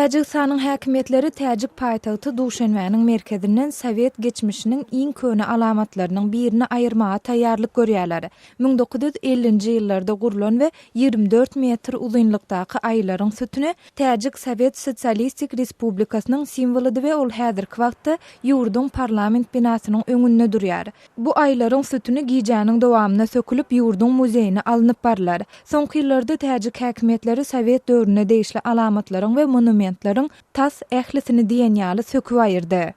Täjigistanyň häkimiýetleri täjik paýtagty Duşenbäniň merkezinden sowet geçmişiniň iň köne alamatlarynyň birini aýyrmaga taýýarlyk görýärler. 1950-nji ýyllarda gurlan we 24 metr uzynlykdaky aýylaryň sütüni Täjik Sowet Sosialistik Respublikasynyň simwolydy we ol häzirki wagtda ýurduň parlament binasynyň öňünde durýar. Bu aýylaryň sütüni gijäniň dowamynda sökülip, ýurduň muzeýine alnyp barylar. Soňky ýyllarda täjik häkimiýetleri sowet döwrüne degişli alamatlaryň we monumentleriň tas ählisini diýen ýaly söküp aýyrdy.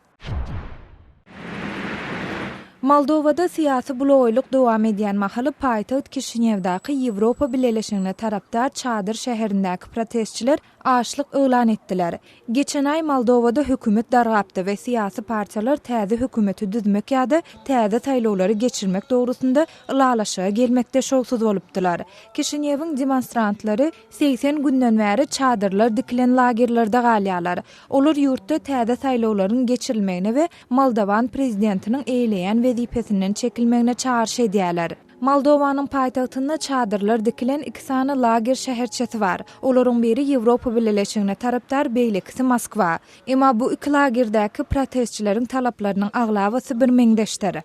Moldowada syýasy bulagaýlyk dowam edýän mahaly paýtagt Kişinýewdaky Ýewropa Bileleşigine tarapdar çadyr şäherindäki protestçiler açlyk yglan etdiler. Geçen aý Moldowada hökümet dargapdy we syýasy partiýalar täze hökümeti düzmek ýa-da täze saýlawlary geçirmek dogrusynda ylalaşyga gelmekde şowsuz bolupdylar. Kişinýewiň demonstrantlary 80 günden bäri çadyrlar dikilen lagerlerde galýarlar. Olar ýurtda täze saýlawlaryň geçirilmegine we moldowan prezidentiniň eýeleýän wezipesinden çekilmegine çagyryş edýärler. Moldowanyň paýtagtynda çadyrlar dikilen iki sany lager şäherçesi bar. Olaryň biri Ýewropa Bileleşigine tarapdar, beýlekisi Moskwa. Emma bu iki lagerdäki protestçileriň talaplarynyň aglabasy birmeňzeşdir.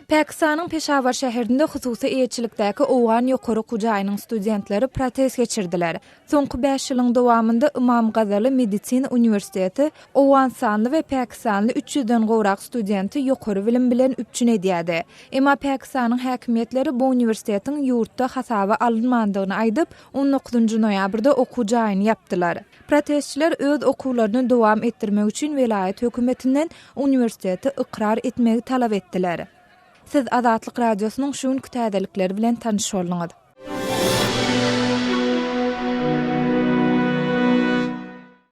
Pakistanyň Peşawar şäherinde hususy eýeçilikdäki owgan ýokary okuw jaýynyň studentleri protest geçirdiler. Soňky bäş ýylyň dowamynda Ymam Gazaly medisina uniwersiteti owganystanly we pakistanly üç ýüzden gowrak studenti ýokary bilim bilen üpjün edýärdi. Emma Pakistanyň häkimiýetleri bu uniwersitetiň ýurtda hasaba alynmandygyny aýdyp, on dokuzynjy noýabrda okuw jaýyny ýapdylar. Protestçiler öz okuwlaryny dowam etdirmek üçin welaýat hökümetinden uniwersiteti ykrar etmegi talap etdiler. Siz Azatlyk Radiosynyň şu günki täzelikleri bilen tanyş bolduňyz.